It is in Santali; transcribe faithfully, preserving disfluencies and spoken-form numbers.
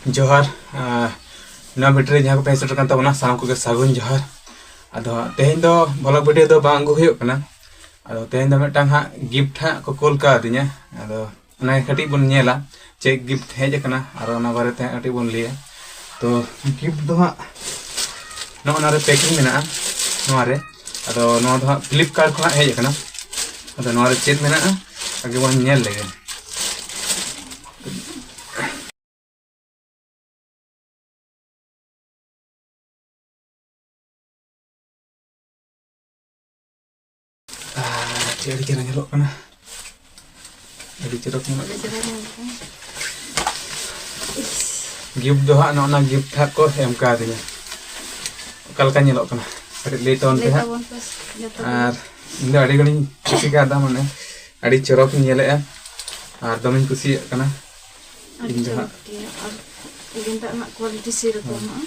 ᱡᱚᱦᱟᱨ᱾ ᱟᱨ ᱱᱚᱣᱟ ᱵᱷᱤᱰᱤᱭᱳ ᱨᱮ ᱡᱟᱦᱟᱸ ᱠᱚᱯᱮ ᱦᱮᱡ ᱥᱮᱴᱮᱨ ᱠᱟᱱ ᱛᱟᱵᱚᱱᱟ, ᱥᱟᱱᱟᱢ ᱠᱚᱜᱮ ᱥᱟᱹᱜᱩᱱ ᱡᱚᱦᱟᱨ᱾ ᱟᱫᱚ ᱦᱟᱸᱜ ᱛᱮᱦᱮᱧ ᱫᱚ ᱵᱷᱞᱚᱜ ᱵᱷᱤᱰᱤᱭᱳ ᱫᱚ ᱵᱟᱝ ᱟᱹᱜᱩ ᱦᱩᱭᱩᱜ ᱠᱟᱱᱟ᱾ ᱟᱫᱚ ᱛᱮᱦᱮᱧ ᱫᱚ ᱢᱤᱫᱴᱟᱝ ᱦᱟᱸᱜ ᱜᱤᱯᱷᱴ ᱦᱟᱸᱜ ᱠᱚ ᱠᱳᱞ ᱠᱟᱣᱫᱤᱧᱟ᱾ ᱟᱫᱚ ᱚᱱᱟ ᱜᱮ ᱠᱟᱹᱴᱤᱡ ᱵᱚᱱ ᱧᱮᱞᱟ ᱪᱮᱫ ᱜᱤᱯᱷᱴ ᱦᱮᱡ ᱟᱠᱟᱱᱟ, ᱟᱨ ᱚᱱᱟ ᱵᱟᱨᱮᱛᱮ ᱦᱟᱸᱜ ᱠᱟᱹᱴᱤᱡ ᱵᱚᱱ ᱞᱟᱹᱭᱟ᱾ ᱛᱚ ᱜᱤᱯᱷᱴ ᱫᱚ ᱦᱟᱸᱜ ᱱᱚᱜᱼᱚ ᱱᱚᱣᱟ ᱨᱮ ᱯᱮᱠᱤᱝ ᱢᱮᱱᱟᱜᱼᱟ ᱱᱚᱣᱟ ᱨᱮ᱾ ᱟᱫᱚ ᱱᱚᱣᱟ ᱫᱚ ᱦᱟᱸᱜ ᱯᱷᱞᱤᱯᱠᱟᱨᱴ ᱠᱷᱚᱱᱟᱜ ᱦᱮᱡ ᱟᱠᱟᱱᱟ᱾ ᱟᱫᱚ ᱱᱚᱣᱟ ᱨᱮ ᱪᱮᱫ ᱢᱮᱱᱟᱜᱼᱟ, ᱟᱜᱮ ᱵᱚᱱ ᱧᱮᱞ ᱞᱮᱜᱮ᱾ ᱟᱨ ᱪᱮᱫ ᱟᱹᱰᱤ ᱪᱮᱦᱨᱟ ᱧᱮᱞᱚᱜ ᱠᱟᱱᱟ, ᱟᱹᱰᱤ ᱪᱚᱨᱚᱠ ᱧᱮᱞᱚᱜ ᱠᱟᱱᱟ᱾ ᱜᱤᱯᱷᱴ ᱫᱚ ᱦᱟᱸᱜ ᱱᱚᱜᱼᱚ ᱱᱟ ᱜᱤᱯᱷᱴ ᱦᱟᱸᱜ ᱠᱚ ᱮᱢ ᱠᱟᱣᱫᱤᱧᱟ᱾ ᱚᱠᱟ ᱞᱮᱠᱟ ᱧᱮᱞᱚᱜ ᱠᱟᱱᱟ ᱠᱟᱹᱴᱤᱡ ᱞᱟᱹᱭ ᱛᱟᱵᱚᱱ ᱯᱮ ᱞᱟᱹᱭ ᱦᱟᱸᱜ᱾ ᱛᱟᱵᱚᱱ ᱯᱮ ᱡᱚᱛᱚ ᱜᱮ᱾ ᱟᱨ ᱤᱧ ᱫᱚ ᱟᱹᱰᱤ ᱜᱟᱱᱤᱧ ᱠᱩᱥᱤ ᱠᱟᱣᱫᱟ, ᱢᱟᱱᱮ ᱟᱹᱰᱤ ᱪᱚᱨᱚᱠ ᱤᱧ ᱧᱮᱞᱮᱜᱼᱟ ᱟᱨ ᱫᱚᱢᱮᱧ ᱠᱩᱥᱤᱭᱟᱜ ᱠᱟᱱᱟ᱾ ᱟᱹᱰᱤ ᱤᱧ ᱫᱚ ᱪᱚᱨᱚᱠ ᱦᱟᱸᱜ ᱜᱮᱭᱟ᱾ ᱟᱨ ᱜᱮᱸᱫᱟᱜ ᱨᱮᱱᱟᱜ ᱠᱳᱣᱟᱞᱤᱴᱤ ᱥᱮᱨᱚᱠᱚᱢ ᱦᱮᱸ᱾ ᱦᱚᱸ᱾